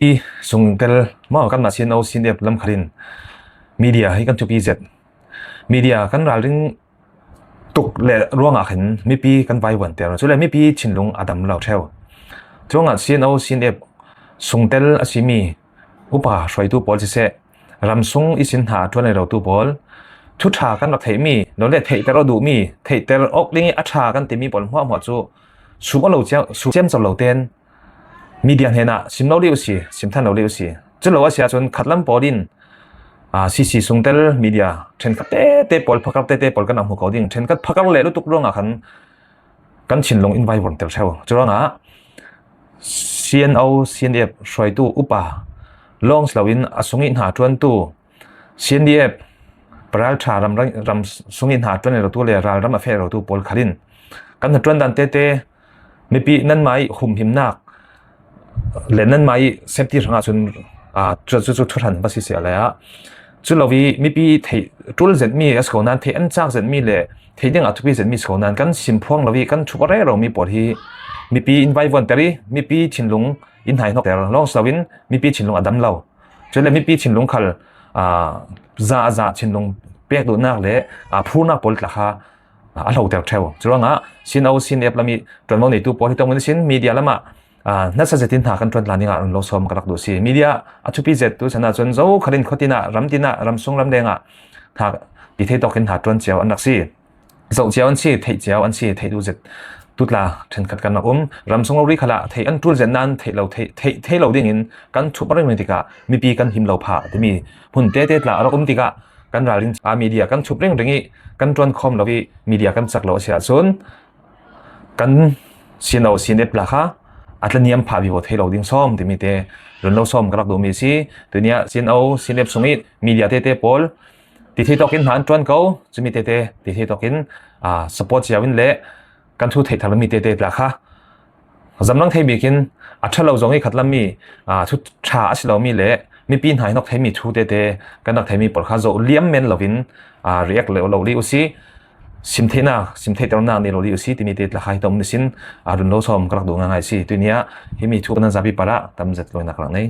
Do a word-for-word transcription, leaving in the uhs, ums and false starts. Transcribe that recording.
I sungtel maw, kanmah C N O, C N F lam khalin media hi kan thupi zet. Media kan ralring tuk le ruangah khin mipi kan vaivuanter, cule mipi thinlung a dam lo theu. Chuangah C N O, C N F sungtel a simi upa hruaitu pawl siseh, ramsung i sin hna ṭuan le rotu pawl, thuṭha kan rak theihmi, lo le theihter aw duhmi, theihter awk ding i a ṭha kan timi pawl hmuahhmuah cu sum aw lo cia-, sum ciamco lo ten media hnenah sim lo dih usih, sim than lo dih usih. Cu lo a si ahcun khatlam pawl in, aa, C C sungtel media ṭhenkhat tete pawl, phakar tete pawl kan rak hmu ko ding. Ṭhenkhat phakar le lutuk ruangah khan kan thinlung in vaivuanter theu. Curuangah C N O, C N F hruaitu upa lawng si loin a sung i hna ṭuantu, C N D F paralṭha ram, ram sung i hna ṭuan le rotu le ralram a feh rotu pawl khalin kan hnaṭuan dan tete, mipi nanmah i humhimnak le nanmah i safety hrangah cun, aa, cu, cu, cu thuhran va si si a lei ah, cu lo i mipi theih ṭul zetmi a si ko nain, theih an cak zetmi le theih dingah thupi zetmi si ko nain, kan sim phuang lo i kan thup a rero mi pawl hi mipi in vaivuanter i mipi thinlung in hnaihnokter lawng si loin mipi thinlung a dam lo. Cule mipi thinlung khal, aa, za a za thinlung pek duhnak le, aa, phurnak pawl tla kha, aa, a hloter theu. Curuangah C N O, C N F lam i ṭuanvo neitu pawl hi tong in sin media lamah, aa, nasa zetin hna kan ṭuan tla dingah run lo sawm ka rak duh si. Media a thupi zet tu chan ahcun zo khalin khuatinah, ramtinah, ramsung ramlengah hna ti thei tawkin hna ṭuan cio an rak si. Zoh cio an si, theih cio an si, theih duh zet tu tla ṭhenkhat kan rak um. Ramsung rori khalah theih an ṭul zet nain theih lo, theih, theih, theih lo dingin kan thup a ringring tikah mipi kan him lo phah timi hmun tete tla a rak um tikah kan ralring a media kan thup ringring i kan ṭuan khawm lo i media kan cak lo a si ahcun kan C N O, C N F tla kha a tlaniam phah vivo thei lo ding sawm timi te run lo sawm ka rak duhmi a si. Tuni ah C N O, C N F sung i media tete pawl ti thei tawkin hna an ṭuan ko, cumi tete ti thei tawkin, aa, support cio in le kan thu theih thar mi tete tla kha zamrang thei bik in a ṭha lo zong i khatlam mi, aa, thu ṭha a si lo mi le mipi hnaihnok theimi thu tete kan rak theimi pawl kha zoh liam men loin, aa, react lo, lo dih usih, sim theihnak, sim theihternak nei lo dih usih timi te tla kha hi tong ni sin, aa, run lo sawm ka rak duh ngaingai si. Tuni ah himi thu kan zapi parah tam zet loinak rak nei.